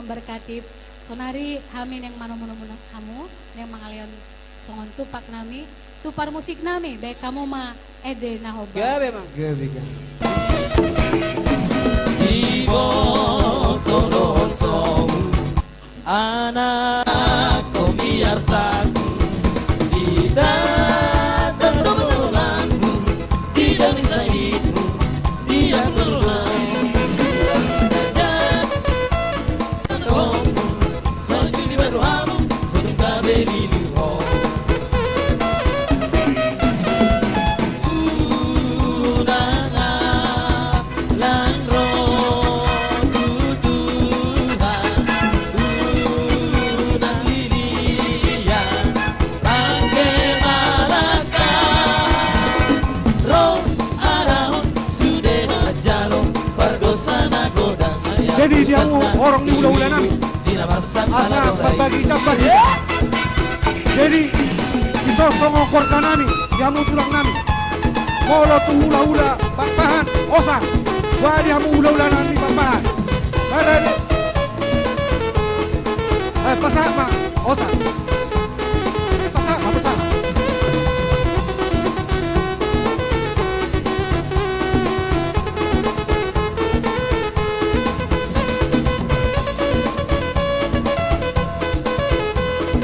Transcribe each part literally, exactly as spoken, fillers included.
Berkati, saonari hami naeng manomunomu hamu, naeng mangalehon songon tumpak nami tu parmusik nami, baen hamu ma ende na hombar. Gabe ma. Gabe, gabe. Diboto do holsomu, anakko miarsaku, di tandok do pangolanmu, di dami sahitmu, di anggur ulamu. Jadi di hamu horong ni hulahula nami, asa marbagi jambar hita. Jadi dison songon goarna nami di hamu tulang nami, molo tu hulahula Pakpahan, osang. Boha di hamu hulahula nami Pakpahan? Ada di, eh, pasahat ma, osang. Pasahat ma, pasahat ma.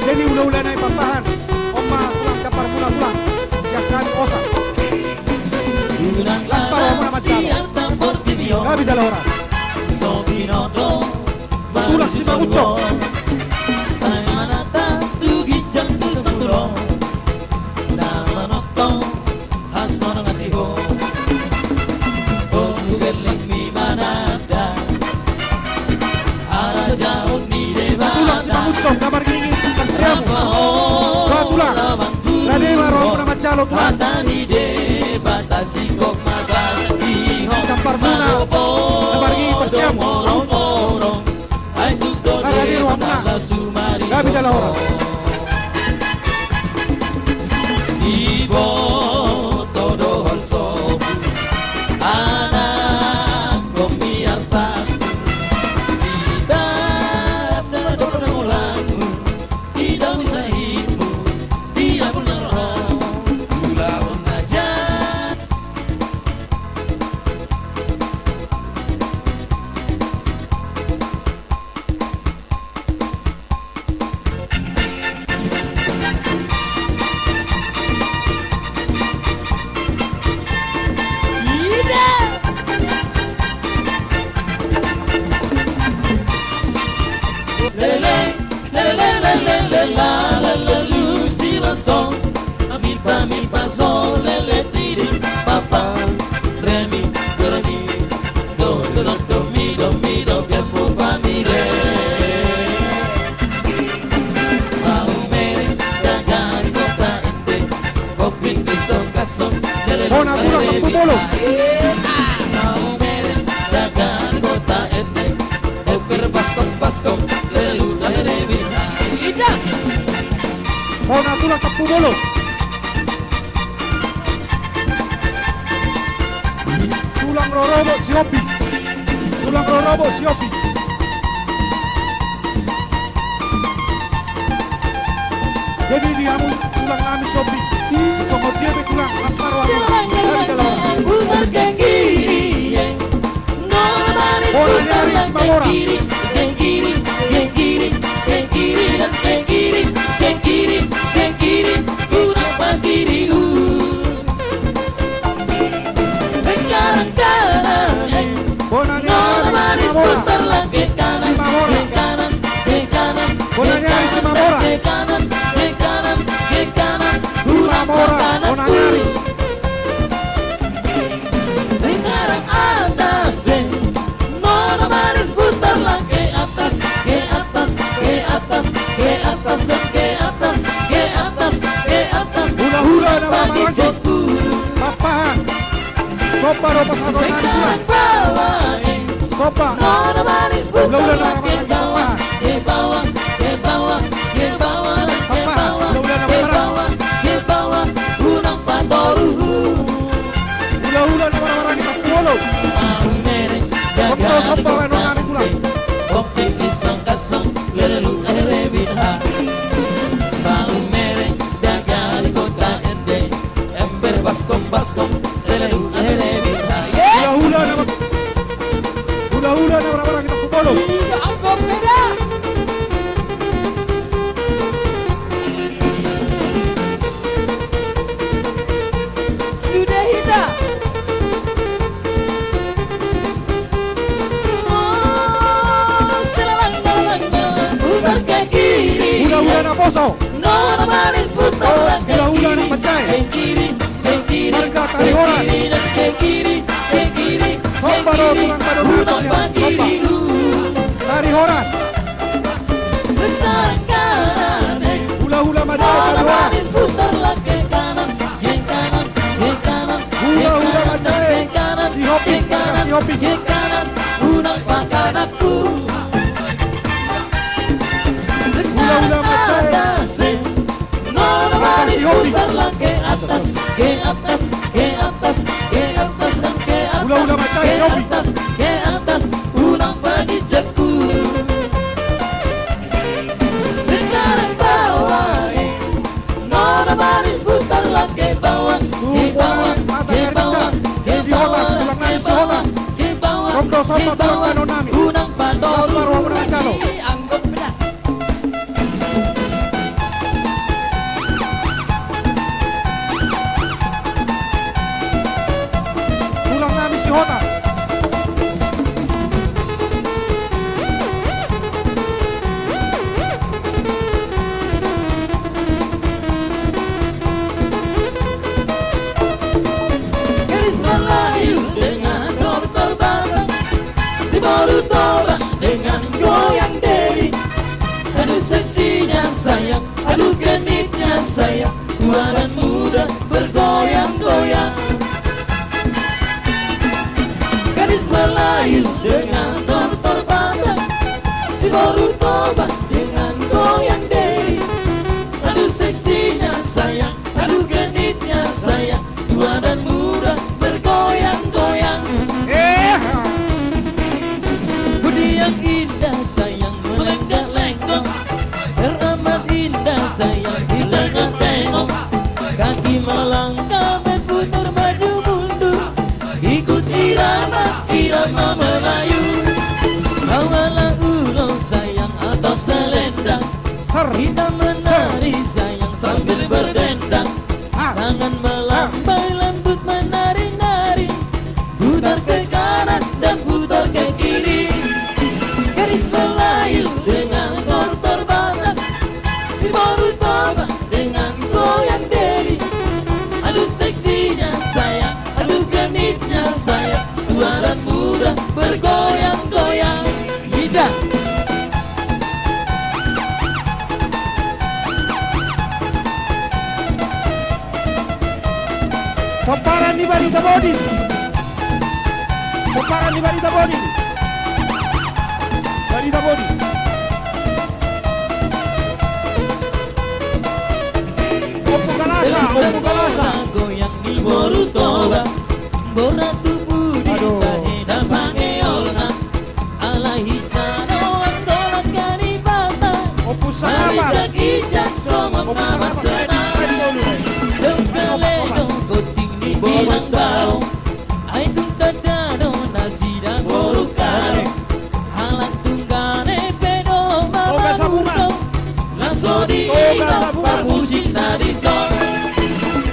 Jadi hulahula nami Pakpahan, on ma tulang jambar muna tulang, sian hami osang. Las paro muna manjalo. Gabe jala horas. Tulang Simangunsong. Sai manata tu ginjang tu sanggulo, na manongtong hasonongan di ho. Tong hubellengmi mananda harajaon ni Debata. Tulang Simangunsong na marngingi parsiamu. Ba tulang, rade ma rohamuna manjalo tulang. Hata ni Debata singkop ma bangkihon. Jambar muna na marngingi parsiamu. Hata ni rohamuna. Gabe jala horas. Diboto do holsomu, anakko miarsaku, di tandok do pangolanmu, di dami sahitmu, di anggur ulamu. Ulaon na ja. Lele, lele, lele, lele, la, la, la, lu, si, la, so. Mi, fa, mi, fa, so, lele, ti, di, fa, fa, re, mi, do, re, mi. Do, do, do, do, mi, do, mi, do, ke, fu, fa, mi, re. Maumere, dagari, kota, ente, koping, pisong, kasong, lele, lele, lele, lele. Bona, bona, lele, Tampubolon. Maumere, dagari, kota, ente, oper, baskong, baskong, lele, lele, lele, lele. Indah. Bona, tulang Tampubolon. Tulang rorobot si Opi. Tulang rorobot si Opi. Jadi di hamu tulang nami si Opi. Songon dia pe tulang, las ma rohamuna. Gabe jala horas. Bona ni ari Simamora. Bona ni ari Simamora. Simamora. Bona ni ari Simamora. Simamora, bona ni ari. Sekarang atas, eh. Nona manis putar lagi ke atas, ke atas, ke atas, ke atas, dan ke atas, ke atas, ke atas. Hulahula na marhaha. Pakpahan. Somba do pasahaton nami tulang. Sekarang bawa, eh. Somba. Nona manis putar lagi ke bawah, ke bawah, ke bawah, ke bawah, ke bawah, ke bawah, ke bawah. Unang patoru. Hulahula na marhaha di Tampubolon. Somba baenon nami tulang. Lelelu erebit ha. Bau mereng dagali kota ende. Ember baskom baskom. Lelelu erebit ha. Hula-hula nama. Hula-hula nama, nama, nama, kita kupolo. Iya, ampun, beda. Sudah hita. Oh, selalang, lalang, lalang, putar ke kiri. Hula-hula na poso. Nona manis putar ke kiri. Hula-hula na manjae. Ke kiri, ke kiri, marga Tarihoran. Ke kiri, ke kiri, somba do tulang Badonado. Somba. Tarihoran. Sekarang kanan, eh. Hula-hula manjae, Tarihoran. Nona manis putarlah ke kanan, ke kanan, ke kanan. Hula-hula manjae, ke kanan, Sihoping, ke kanan, Sihoping. Ke kanan, unang pakanakku. Hula-hula manjae. Sekarang atas, eh. Nona manis putarlah ke atas, ke atas, ke atas, ke atas, dan ke atas. Hula-hula manjae, Sihoping. Ke atas, ke atas, unang paginjakku. Sekarang bawah, eh. Nona manis putarlah ke bawah, ke bawah, ke bawah, ke bawah, ke bawah, ke bawah. Unang patos. Tulang nami Sihotang. Gadis Melayu dengan koruptor Batak, si boru Toba dengan goyang diri. Aduh seksinya sayang, aduh genitnya sayang, tua dan muda bergoyang-goyang. Gadis Melayu dengan koruptor Batak, si boru Toba dengan goyang diri. Aduh seksinya sayang, aduh genitnya sayang, tua dan muda bergoyang-goyang. Eh. Budi yang indah sayang melengkak-lengkok, teramat indah sayang di tengah tengok. Kaki melangkah berputar maju mundur, ikut irama, irama Melayu. Bawalah ulos sayang atau selendang, kita menari sayang sambil berdendang. Tangan melambai lembut menari-nari, putar ke kanan dan putar ke kiri. Gadis Melayu dengan koruptor Batak, si boru Toba dengan goyang diri. Aduh seksinya sayang, aduh genitnya sayang, tua dan muda bergoyang-goyang. Indah. Pomparan ni Barita Bodin. Pomparan ni Barita Bodin. Barita Bodin. Ompu Galasa, Ompu Galasa. Goyang ni boru Toba. Borat tubu di tahe dan pangeolna. Alai sada doang tolak ni Debata. Ompu Sangapa. Marinjak-injak songon na marsenang. Dongkal do gonting ni binang bao. Ai tung tanda do nasida boru Karo. Halak tunggane pe do mamamur do. Laso diingot parmusik na dison.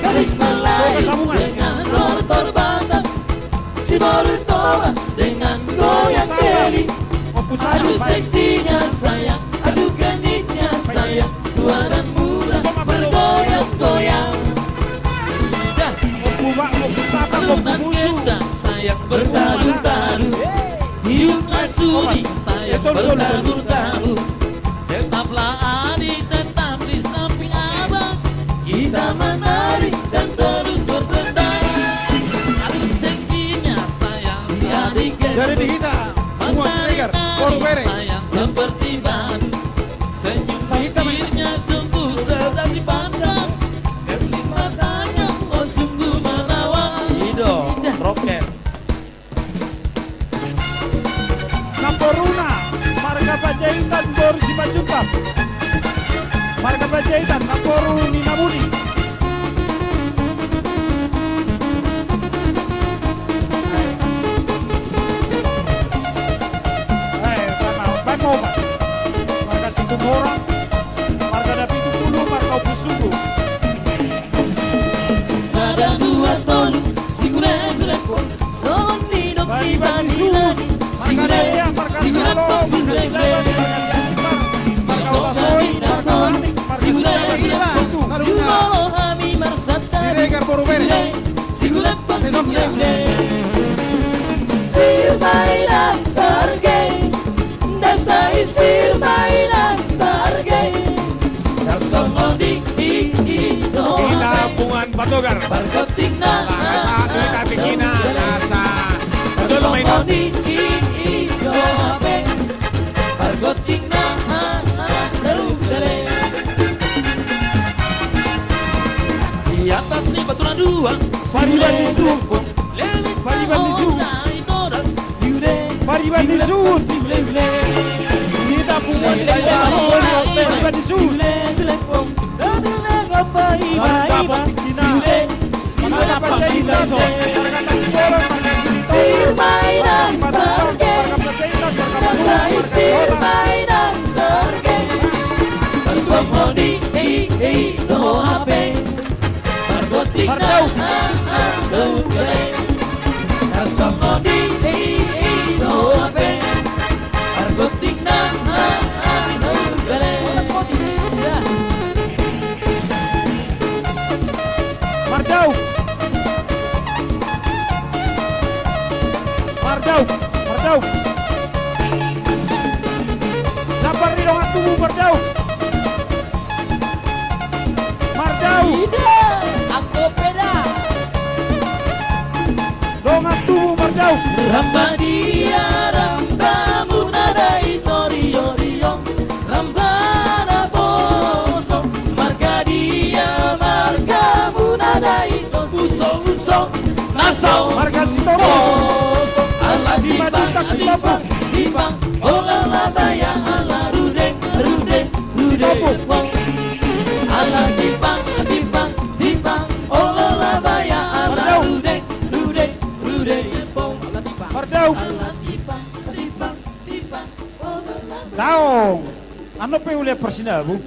Gadis Melayu dengan koruptor Batak, si boru Toba dengan goyang diri. Aduh seksinya sayang, aduh genitnya sayang, tua dan muda bergoyang-goyang. Indah. Ompu Ba, Ompu Sapa, Ompu Musu. Sayang bertalu-talu, hidup masudi sayang bertalu-talu. Tetaplah adik tetap di samping abang. Kita menari dan terus berdendang. Aduh seksinya sayang si adik. Jadi di kita, menari-nari sayang seperti badut. Senyum bibirnya sungguh sedap dipandang. Kerlip matanya, oh sungguh menawan. Ido, roket. Namboruna, marga Panjaitan, boru si Panjaitan. Marga Panjaitan, namboru ni Namuni. Eh, baen ma, baen ma opat. Marga Situmorang, marga Napitupulu, marga Ompu Sugu. Sada, dua, tolu, singule, gule, pon. Songon nidok ni Panidan i, singule, singule, pon, singule, gule. Songon nidok ni Panidan i, singule, gule, pon. Jumolo hami marsantabi, singule, singule, pon, singule, gule. Sir ma inang sarge, ndang sai sir ma inang sarge. Ndang songon i, i, i, do. Hita punguan Patogar. Pargontingna, asa, hita pikirna, asa. Ndang songon i, i, i, do hape. Pargontingna, ah, ah, do gale. Di atas ni batu na dua, pariban ni suhut. Pariban ni suhut. Pariban ni suhut. Hita punguan, pariban ni suhut. Sir ma inang sarge, ndang sai sir ma inang sarge. Ndang songon i, i, i, do hape. Pargontingna, ah, ah, do gale. Ndang songon i, i, i, do hape. Pargontingna, ah, ah, do gale. Mardaup. Mardaup, mardaup. Sabar ni dongan tubu, mardaup. Mardaup. Ida, anggo peda. Dongan tubu, mardaup. Ramba dia, ramba muna da i, Torio, rio. Ramba na poso, marga dia, marga muna da i, Uso, uso, na so. Marga Sitompul. Ala Simanjuntak, Sitompul. Timpang, timpang, olo labaya, ala rudeng, rudeng, rudeng, Sitompul. Ala timpang, timpang, timpang, olo labaya, ala rudeng, rudeng, rudeng, pong. Mardaup. Ala timpang, timpang, timpang, olo labaya. Daong. Annon pe ule parsinabung.